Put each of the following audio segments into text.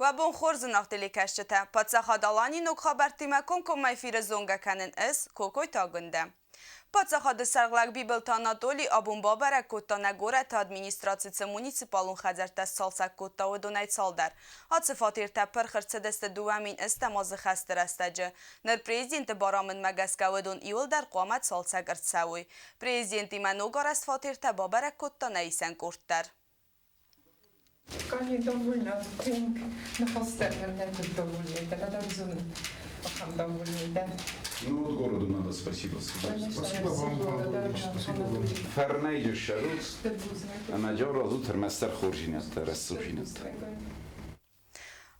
Уӕ бон хорз, зынаргъ телекӕсджытӕ! Паддзахад Аланийы ног хабӕрттимӕ комкоммӕ эфиры зонгӕ кӕнын ӕз, Кокойты Агуындӕ. Паддзахады сӕргълӕг Бибылты Анатоли абон бабӕрӕг кодта нӕ горӕты администраци цы муниципалон хӕдзӕрттӕ сцалцӕг кодта, уыдонӕй цалдӕр. Ацы фатертӕ пырх ӕрцыдысты 2000 азы хӕсты рӕстӕджы. Ныр президенты барамындмӕ гӕсгӕ уыдон иуылдӕр хъуамӕ цалцӕг ӕрцӕуой. Президентимӕ ногарӕзт фатертӕ бабӕрӕг кодта нӕ исӕн къорд дӕр. Кани довольна тынг ныхӕстӕ довольны, да ахӕм довольны, да. Ну вот городу надо спасибо сказать. Спасибо вам, Павел спасибо вам. Фӕрнӕйджы ссарут, ӕмӕ джаур разут ӕрмӕстдӕр хорздзинӕдтӕ, рӕсугъддзинӕдтӕ.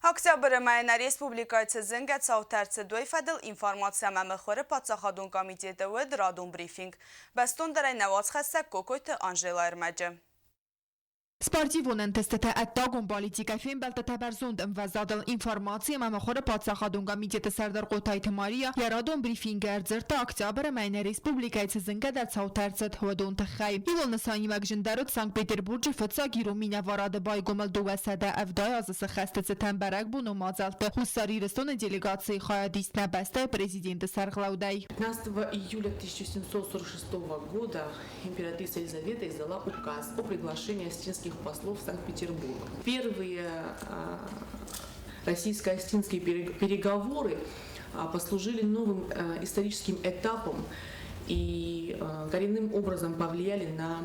Октябры мӕйы нӕ республикӕйы цы зынгӕ цаутӕ ӕрцыд, уый фӕдыл информаци ӕмӕ мыхуыры паддзахадон комитеты уыд радон брифинг. Бӕстондӕрӕй нӕ уацхӕссӕг Кокойты Анжелӕ ӕрмӕджы. Спортивон ӕнтыстытӕ ӕддагон политикӕ фембӕлдтытӕ бӕрзонд ӕмвӕзадыл информаци ӕмӕ мыхуыры паддзахадон комитеты сӕрдар Хъотайты Мария йӕ радон брифингы ӕрдзырдта октябры мӕйы нӕ республикӕйы цы зынгӕдӕр цаутӕ ӕрцыд, уыдон тыххӕй. Иууыл нысаниуӕгджындӕр уыд Санкт-Петербурджы фыццаг ирон минӕварады байгомыл 270 азы сыххӕсты цытӕн бӕрӕгбонон мадзӕлтты Хуссар Ирыстоны делегацийы хайадист нӕ бӕстӕйы президенты сӕргълӕудӕй. 15 июля 1746 года императрица Елизавета издала указ о приглашении осетинских послов в Санкт-Петербург. Первые российско-осетинские переговоры послужили новым историческим этапом и коренным образом повлияли на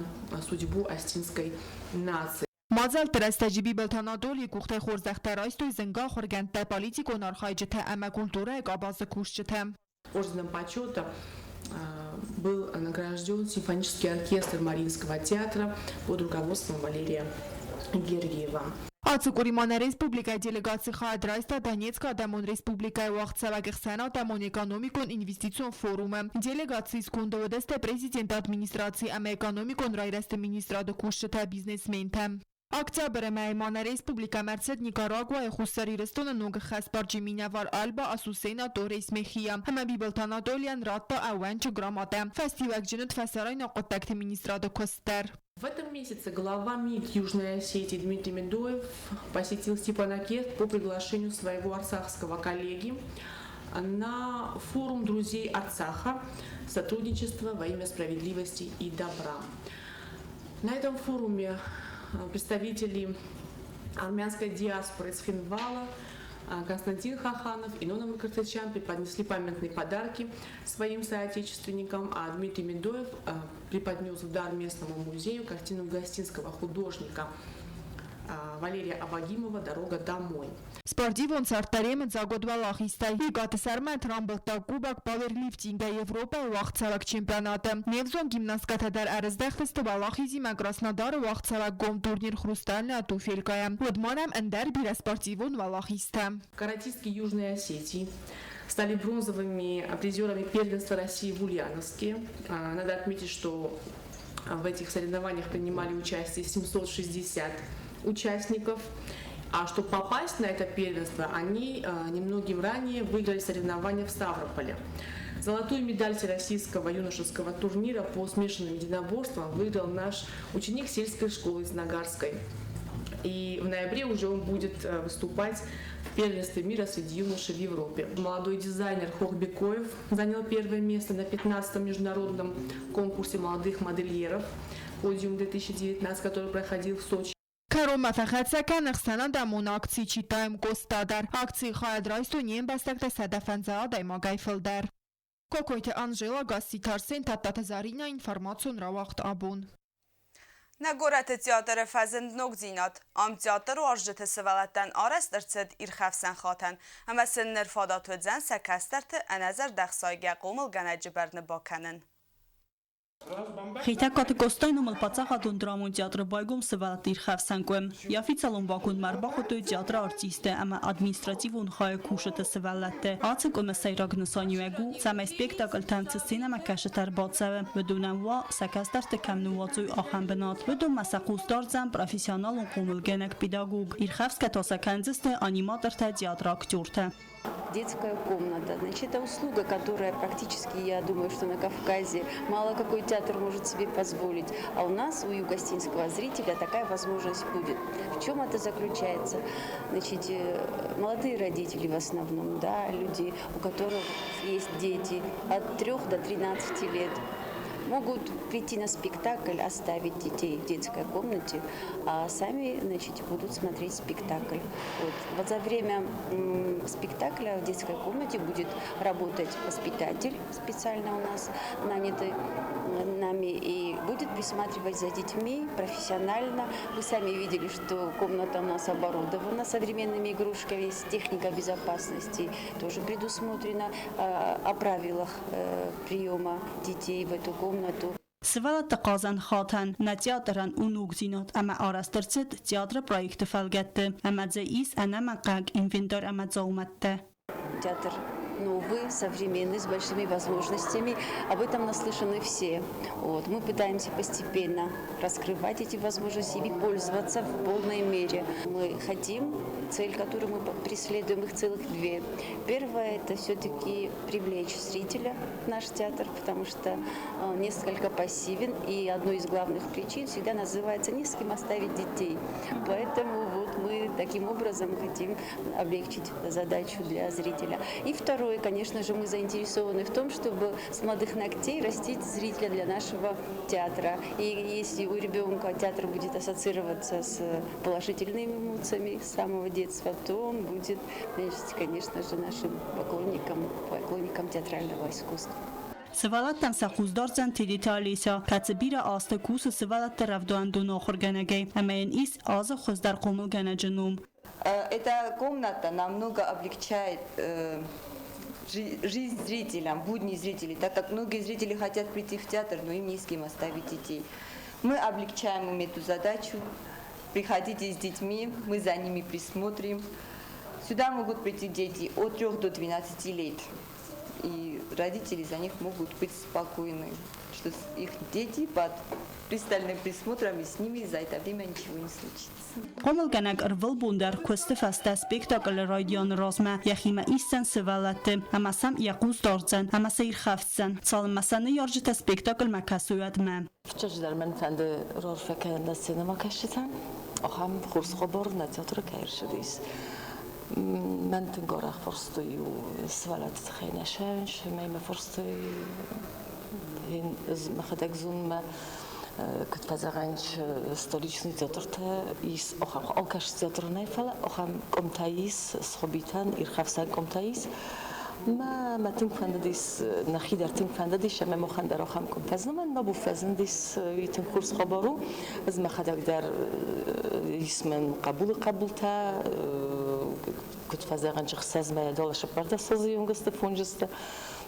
судьбу осетинской нации. Мадзӕлтты рӕстӕджы Бибылты Анатолийы къухтӕй хорзӕхтӕ райстой зынгӕ ахуыргӕндтӕ, политикон архайджытӕ ӕмӕ культурӕйы къабазы кусджытӕ. Орденом почета был награжден симфонический оркестр Мариинского театра под руководством Валерия Гергиева. Ацы къуыри ма нӕ республикӕйы делегаци хайад райста Донецкы Адӕмон Республикӕйы уагъдцӕуӕг ӕхсӕнадӕмон экономикон инвестицион форумы. Делегацийы сконды уыдысты президенты администрацийы ӕмӕ экономикон райрӕзты министрады кусджытӕ, бизнесментӕ. Октябры мӕйы ма нӕ республикӕмӕ ӕрцыд Никарагуайы Хуссар Ирыстоны ног ӕххӕстбарджын минӕвар Альба Асусена Торрес Мехия ӕмӕ Бибылты Анатолийӕн радта ӕууӕнчы грамотӕ. Фӕстиуӕгджын уыд фӕсарӕйнаг хъуыддӕгты министрады куыст дӕр. В этом месяце глава МИД Южной Осетии Дмитрий Медоев посетил Степанакерт по приглашению своего арцахского коллеги на форум друзей Арцаха «Сотрудничество во имя справедливости и добра». На этом форуме представители армянской диаспоры из Цхинвала Константин Хаханов и Нона Мкртчян преподнесли памятные подарки своим соотечественникам, а Дмитрий Медоев преподнес в дар местному музею картину гостинского художника Валерия Авагимова «Дорога домой». Спортивон цардтӕ ремыдзаг уӕлахизтӕй. Икъаты Сӕрмӕт рамбылдта Кубок пауэрлифтингӕй Европӕйы уагъдцӕуӕг чемпионаты. Не взонг гимнасткӕтӕ дӕр ӕрыздӕхтысты уӕлахизимӕ Краснодары уагъдцӕуӕг гом турнир «Хрустальная туфелька-йӕ. Уӕд ма нӕм ӕндӕр бирӕ спортивон уӕлахизтӕ. Каратистки Южной Осетии стали бронзовыми призерами первенства России в Ульяновске. Надо отметить, что в этих соревнованиях принимали участие 760 участников. А чтобы попасть на это первенство, они немногим ранее выиграли соревнования в Ставрополе. Золотую медаль Всероссийского юношеского турнира по смешанным единоборствам выиграл наш ученик сельской школы из Нагарской. И в ноябре уже он будет выступать в первенстве мира среди юношей в Европе. Молодой дизайнер Хохбекоев занял первое место на 15-м международном конкурсе молодых модельеров «Подиум 2019», который проходил в Сочи. Кӕронмӕ фӕхӕццӕ кӕны ӕхсӕнадӕмон акци «Читаем Къоста» дӕр. Акцийы хайад райстой не мбӕстӕгтӕ 150 адӕймагӕй фылдӕр. Кокойты Анжела, Гасситы Арсен, Тадтаты Заринӕ, информацион рауагъд «Абон». Нӕ горӕты театры фӕзынд ногдзинад. Ам театруарзджыты сывӕллӕттӕн арӕзт ӕрцыд ирхӕфсӕн хатӕн, ӕмӕ сын ныр фадат уыдзӕн сӕ кӕстӕрты ӕнӕзӕрдӕхсайгӕ хъомылгӕнӕджы бӕрны бакӕнын. Хетӕгкаты Къостайы номыл паддзахадон драмон театры байгом сывӕллӕтты ирхӕфсӕн къуым. Йӕ официалон бакондмӕ ӕрбахуыдтой театры артисттӕ ӕмӕ административон хайы кусджыты сывӕллӕтты. Ацы къуымы сӕйраг нысаниуӕг у, цӕмӕй спектакльтӕм цы сценӕмӕкӕсджытӕ ӕрбацӕуы, уыдонӕн уа, сӕ кӕстӕрты кӕм ныууадзой, ахӕм бынат. Уыдонмӕ сӕ хъус дардзӕн профессионалон хъомылгӕнӕг-педагог. Ирхӕфсгӕ та сӕ кӕндзысты аниматортӕ, театры актертӕ. Детская комната. Значит, это услуга, которая практически, я думаю, что на Кавказе мало какой театр может себе позволить. А у нас, у югоосетинского зрителя, такая возможность будет. В чем это заключается? Значит, молодые родители в основном, да, люди, у которых есть дети от 3 до 13 лет, могут прийти на спектакль, оставить детей в детской комнате, а сами, значит, будут смотреть спектакль. Вот. Вот за время спектакля в детской комнате будет работать воспитатель, специально у нас нанятый нами, и будет присматривать за детьми профессионально. Вы сами видели, что комната у нас оборудована современными игрушками, есть техника безопасности тоже предусмотрена, о правилах приема детей в эту комнату. Сывӕллӕтты хъазӕн хатӕн нӕ театрӕн у ногдзинад ӕмӕ арӕзт ӕрцыд театры проекты фӕлгӕтты ӕмӕ дзы ис ӕнӕмӕнгхъӕуӕг инвентарь ӕмӕ дзаумӕттӕ. Театр новый, современный, с большими возможностями. Об этом наслышаны все. Вот. Мы пытаемся постепенно раскрывать эти возможности и пользоваться в полной мере. Мы хотим, цель, которую мы преследуем, их целых две. Первое – это все-таки привлечь зрителя в наш театр, потому что он несколько пассивен, и одной из главных причин всегда называется «не с кем оставить детей». Поэтому вот мы таким образом хотим облегчить задачу для зрителя. И второе, конечно же, мы заинтересованы в том, чтобы с молодых ногтей растить зрителя для нашего театра. И если у ребенка театр будет ассоциироваться с положительными эмоциями с самого детства, то он будет, значит, конечно же, нашим поклонником, поклонником театрального искусства. Сывӕллӕттӕм сӕ хъус дардзӕн Тедеты Олеся, кӕцы бирӕ азты кусы сывӕллӕтты рӕвдауӕндоны ахуыргӕнӕгӕй ӕмӕ йын ис азы хуыздӕр хъомылгӕнӕджы ном. Эта комната намного облегчает жизнь зрителям, будни зрителей, так как многие зрители хотят прийти в театр, но им не с кем оставить детей. Мы облегчаем им эту задачу. Приходите с детьми, мы за ними присмотрим. Сюда могут прийти дети от 3 до 12 лет. И родители за них могут быть спокойны, что их дети под пристальным присмотром, и с ними за это время ничего не случится. Хъомылгӕнӕг ӕрвылбон дӕр куысты фӕстӕ спектаклы райдианы размӕ йӕхимӕ исдзӕн сывӕллӕтты ӕмӕ сӕм йӕ хъус дардзӕн ӕмӕ сӕ ирхӕфсдзӕн, цалынмӕ сӕ ныййарджытӕ спектаклмӕ кӕсой, уӕдмӕ. Фыццаджыдӕр мӕн фӕнды раарфӕ кӕнын нӕ сценӕмӕкӕсджытӕн, ахӕм хорз хабар нӕ театры кӕй ӕрцыдис. Мӕн тынг арӕх фарстой иу сывӕллӕтты тыххӕй нӕ сӕ мӕ фарстой ӕз мӕхӕдӕг зонын мӕ куыд фӕзӕгъӕн столичный театртӕ ис ахӕм алкӕцы театры нӕй, фӕлӕ ахӕм къуымтӕ ис схобитӕн, ирхӕфсӕн къуымтӕ ис. Мӕ мӕ тынг фӕндыдис, нӕхи дӕр тынг фӕндыдис ӕмӕ махӕн дӕр ахӕм къуым фӕзынын, нӕ фӕзындис, уый тынг хорз хабар у. Ӕз мӕхӕдӕг дӕр ис мӕн хъӕбулы хъӕбултӕ, куыд фӕзӕгъӕн, 6 мӕйӕ дӕлӕ 14 азы онг сты, 5 сты.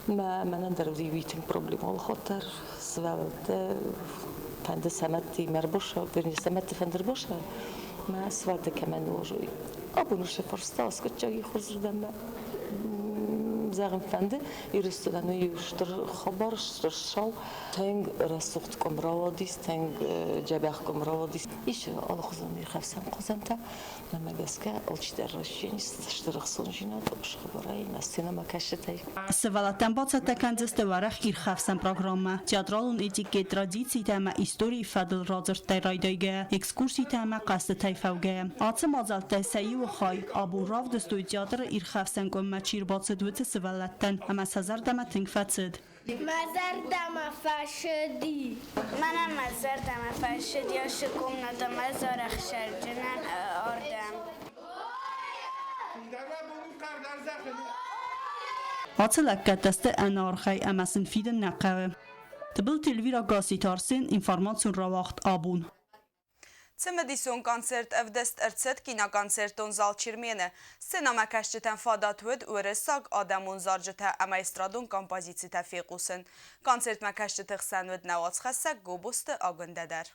Мӕ мӕнӕн дӕр уыди уый тынг проблемон хатт дӕр. Сывӕллӕттӕ фӕнды сӕ мӕдтимӕ ӕрбаша, вернее, сӕ мӕдты фӕнды ӕрбаша, мӕ сывӕллӕттӕ кӕмӕн уарзой. Абон уыцы фарста аскъуыддзаг хорзырдӕм зӕгъын фӕнды Ирыстонӕн уый стыр хабар, стыр цау. Тынг рӕсугъд къуым рауадис, тынг дзӕбӕх къуым рауадис. Ис алыхуызон ирхӕфсӕн хъазӕнтӕ. Мӕнмӕ гӕсгӕ алчидӕр райсдзӕнис стыр ӕхцондзинад хабарӕй нӕ сценӕмӕкӕсджытӕй. Сывӕллӕттӕн бацӕттӕ кӕндзысты уӕрӕх ирхӕфсӕн программӕ. Театралон этикет, традицитӕ ӕмӕ историйы фӕдыл радзырдтӕй райдайгӕйӕ, экскурситӕ ӕмӕ хъӕзтытӕй фӕугӕйӕ. Ацы мадзӕлттӕй сӕ иуы хай абон равдыстой театры ирхӕфсӕн къуыммӕ чи рбацыд, уыцы сывӕллӕттӕн ӕмӕ сӕ зӕрдӕмӕ тынг фӕцыд. Мӕ зӕрдӕмӕ фӕцыди. Мӕнӕн мӕ зӕрдӕмӕ фӕцыди ацы комнатӕ, мӕ зарӕхсӕрджынӕн ардӕм. Ацы лӕггӕдтӕ сты ӕнӕаргъӕй ӕмӕ сын фидын нӕ хъӕуы. Тыбылты Эльвира, Гасситы Арсен, информацион рауагъд «Абон». Цымыдисон концерт ӕвдыст ӕрцыд киноконцертон зал Чермен-ы. Сценӕмӕкӕсджытӕн фадат уыд уырыссаг адӕмон зарджытӕ ӕмӕ эстрадон композицитӕ фехъусын. Концертмӕ кӕсджыты хсӕн уыд нӕ уацхӕссӕг Гобозты Агуындӕ дӕр.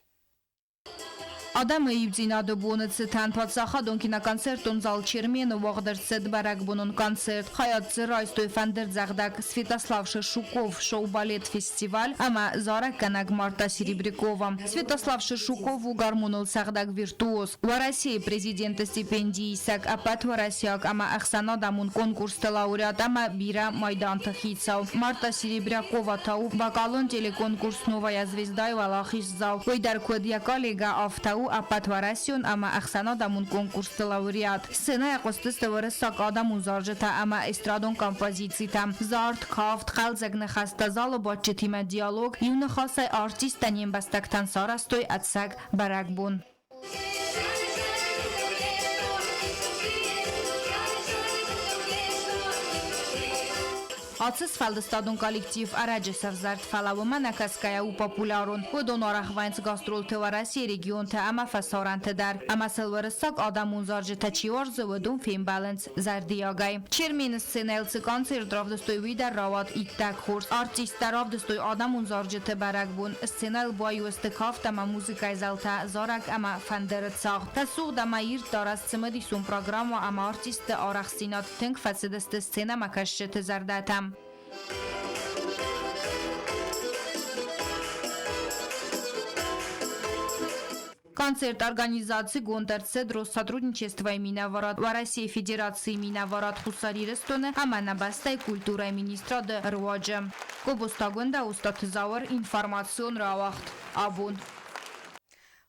Адӕмы иудзинады боны цытӕн паддзахадон киноконцертон зал Чермен-ы уагъд ӕрцыд бӕрӕгбонон концерт. Хайад дзы райстой фӕндырдзӕгъдӕг Святослав Шершуков, шоу-балет фестиваль ӕмӕ зарӕггӕнӕг Марта Серебрякова. Святослав Шершуков у гармоныл цӕгъдӕг виртуоз. Уӕрӕсейы президенты стипендиисӕг, ӕппӕтуӕрӕсейаг ӕмӕ ӕхсӕнадӕмон конкурсты лауреат ӕмӕ бирӕ майданты хицау. Марта Серебрякова та у вокалон телеконкурс «Новая звезда»-йы уӕлахиздзау. Уый дӕр куыд йӕ коллегӕ, афтӕ у ӕппӕтуӕрӕсеон ӕмӕ ӕхсӕнадӕмон конкурсты лауреат. Сценӕйӕ хъуыстысты уырыссаг адӕмон зарджытӕ ӕмӕ эстрадон композицитӕ. Зард, кафт, хъӕлдзӕг ныхӕстӕ, залы бадджытимӕ диалог, иу ныхасӕй артисттӕ не мбӕстӕгтӕн сарӕзтой ӕцӕг бӕрӕгбон. Ацы сфӕлдыстадон коллектив ӕрӕджы сӕвзӕрд, фӕлӕ уымӕ нӕ кӕсгӕйӕ у популярон. Уыдон арӕх вӕййынц гастролты Уӕрӕсейы регионтӕ ӕмӕ фӕсарӕнты дӕр. Ӕмӕ сыл уырыссаг адӕмон зарджытӕ чи уарзы, уыдон фембӕлынц зӕрдиагӕй. Чермены сценӕйыл цы концерт равдыстой, уый дӕр рауад иттӕг хорз. Артисттӕ равдыстой адӕмон зарджыты бӕрӕгбон. Сценӕйыл баиу сты кафт ӕмӕ музыкӕйы зӕлтӕ, зарӕг ӕмӕ фӕндыры цагъд. Рӕсугъд ӕмӕ ирд дарӕс цымыдисон программӕ ӕмӕ артистты арӕхстдзинад тынг фӕцыдысты сценӕмӕкӕсджыты зӕрдӕтӕм. Концерт организацигонд ӕрцыд Россотрудничествойы минӕварад Уӕрӕсейы Федерацийы минӕварад Хуссар Ирыстоны ӕмӕ нӕ бӕстӕйы культурӕйы министрады руаджы. Гобозты Агуындӕ, Остъаты Зауыр, информацион рауагъд. Абон.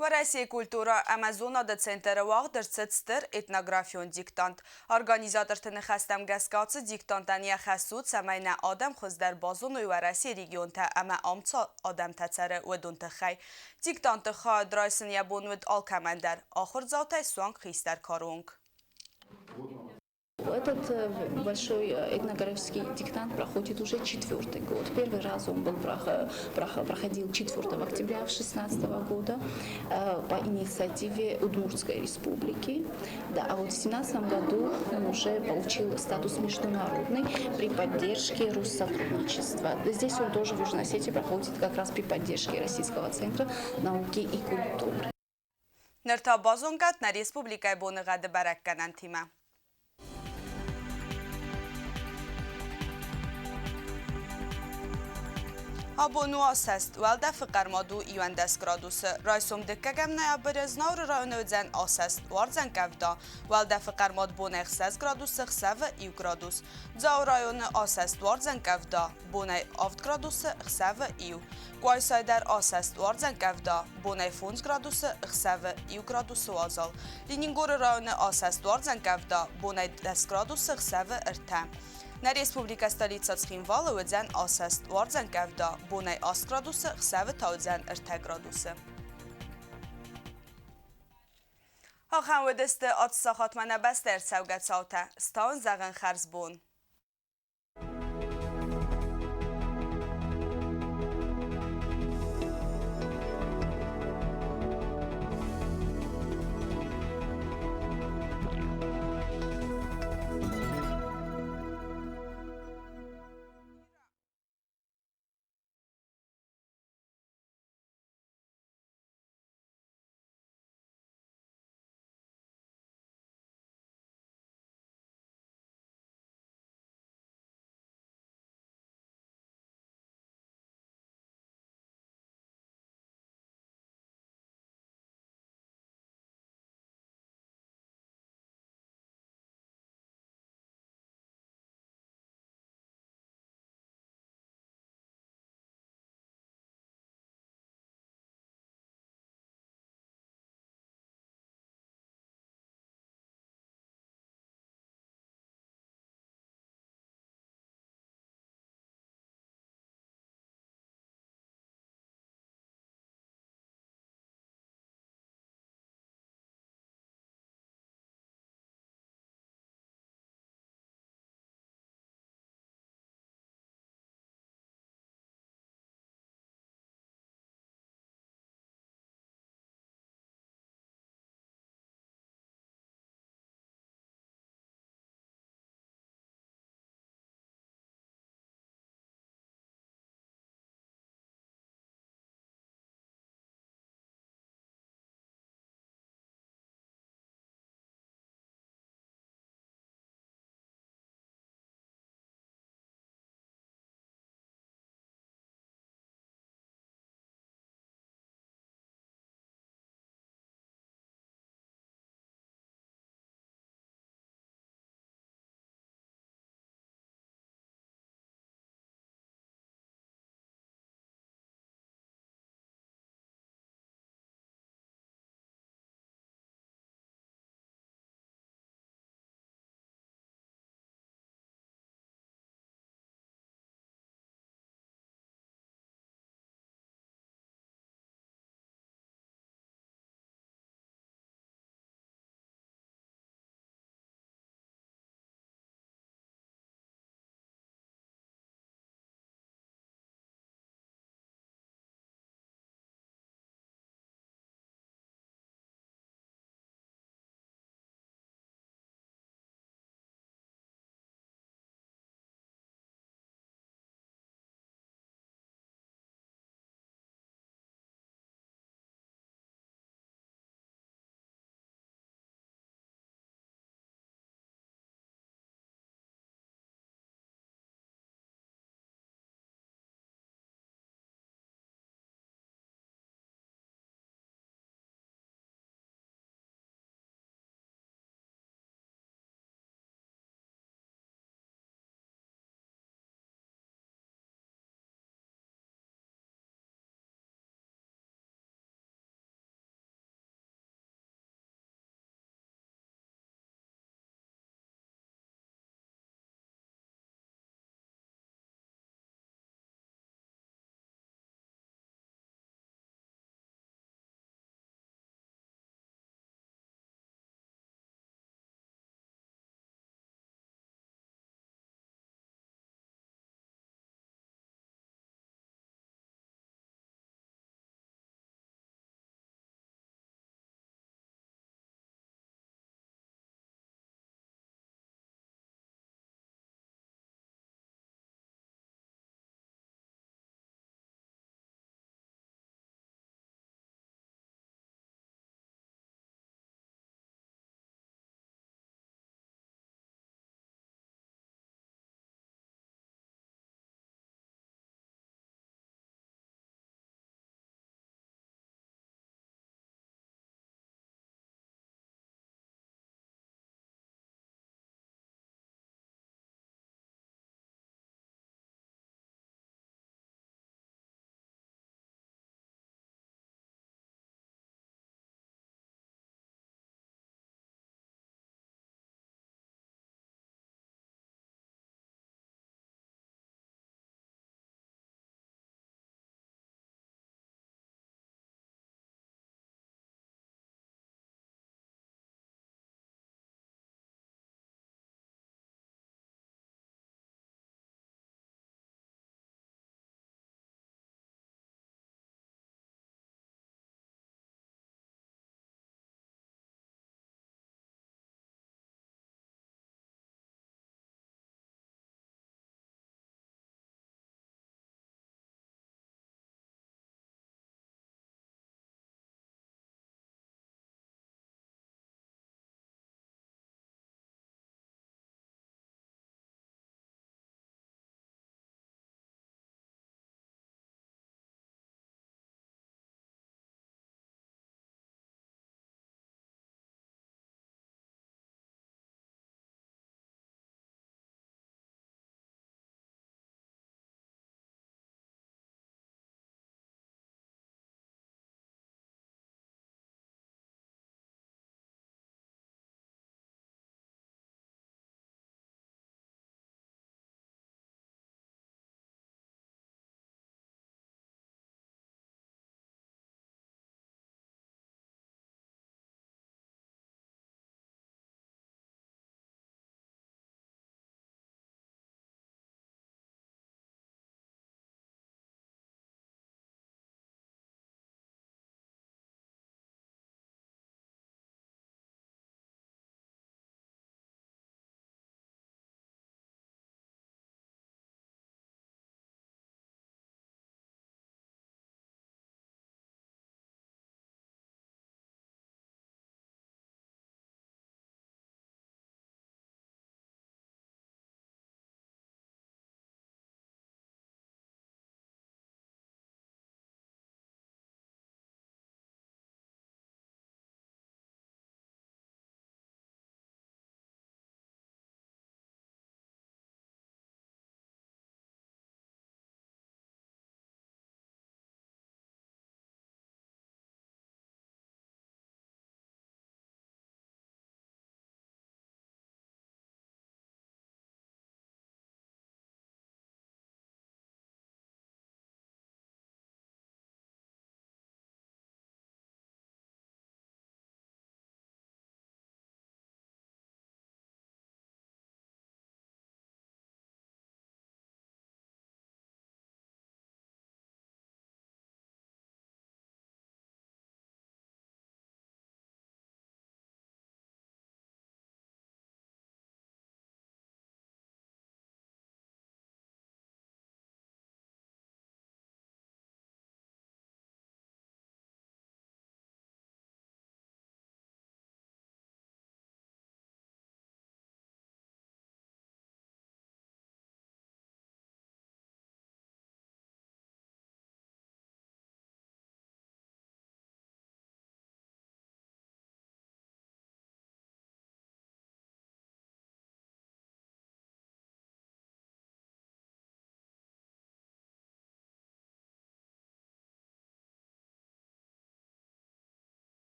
Уӕрӕсейы культурӕ ӕмӕ зонады центры уагъд ӕрцыд стыр этнографион диктант. Организаторты ныхӕстӕм гӕсгӕ ацы диктантӕн йӕ хӕс у, цӕмӕй нӕ адӕм хуыздӕр базоной Уӕрӕсейы регионтӕ ӕмӕ ам цы адӕмтӕ цӕры, уыдон тыххӕй. Диктанты хайад райсын йӕ бон уыд алкӕмӕн дӕр, ахуырдзаутӕй суанг хистӕр кары онг. Этот большой этнографический диктант проходит уже четвертый год. Первый раз он был проходил 4 октября 2016 года по инициативе Удмуртской республики. Да, а вот в 2017 году он уже получил статус международный при поддержке Россотрудничества. Здесь он тоже в Южной Осетии проходит как раз при поддержке Российского центра науки и культуры. Ныр та базонгӕ нӕ республикӕйы боныгъӕды бӕрӕггӕнӕнтимӕ. Абон у асӕст, уӕлдӕфы хъӕрмад у 11 градусы. Райсом дыккӕгӕм ноябры Знауыры районы уыдзӕн асӕст, уардзӕн къӕвда. Уӕлдӕфы хъӕрмад бонӕй 6 градусы, ӕхсӕвы 1 градус. Дзауы районы асӕст, уардзӕн къӕвда, бонӕй 7 градусы, ӕхсӕвы 1. Къуайсайы дӕр асӕст, уардзӕн къӕвда, бонӕй 5 градусы, ӕхсӕвы 1 градусы уазал. Ленингоры районы асӕст уардзӕн къӕвда, бонӕй 10 градусы, ӕхсӕвы 3. Нӕ республикӕ столицӕ Цхинвалы уыдзӕн асӕст, уардзӕн къӕвда, бонӕй 8 градусы, ӕхсӕвы та уыдзӕн 3 градусы. Ахӕм уыдысты ацы сахатмӕ нӕ бӕстӕ ӕрцӕугӕ цаутӕ. Стауын зӕгъын хӕрзбон.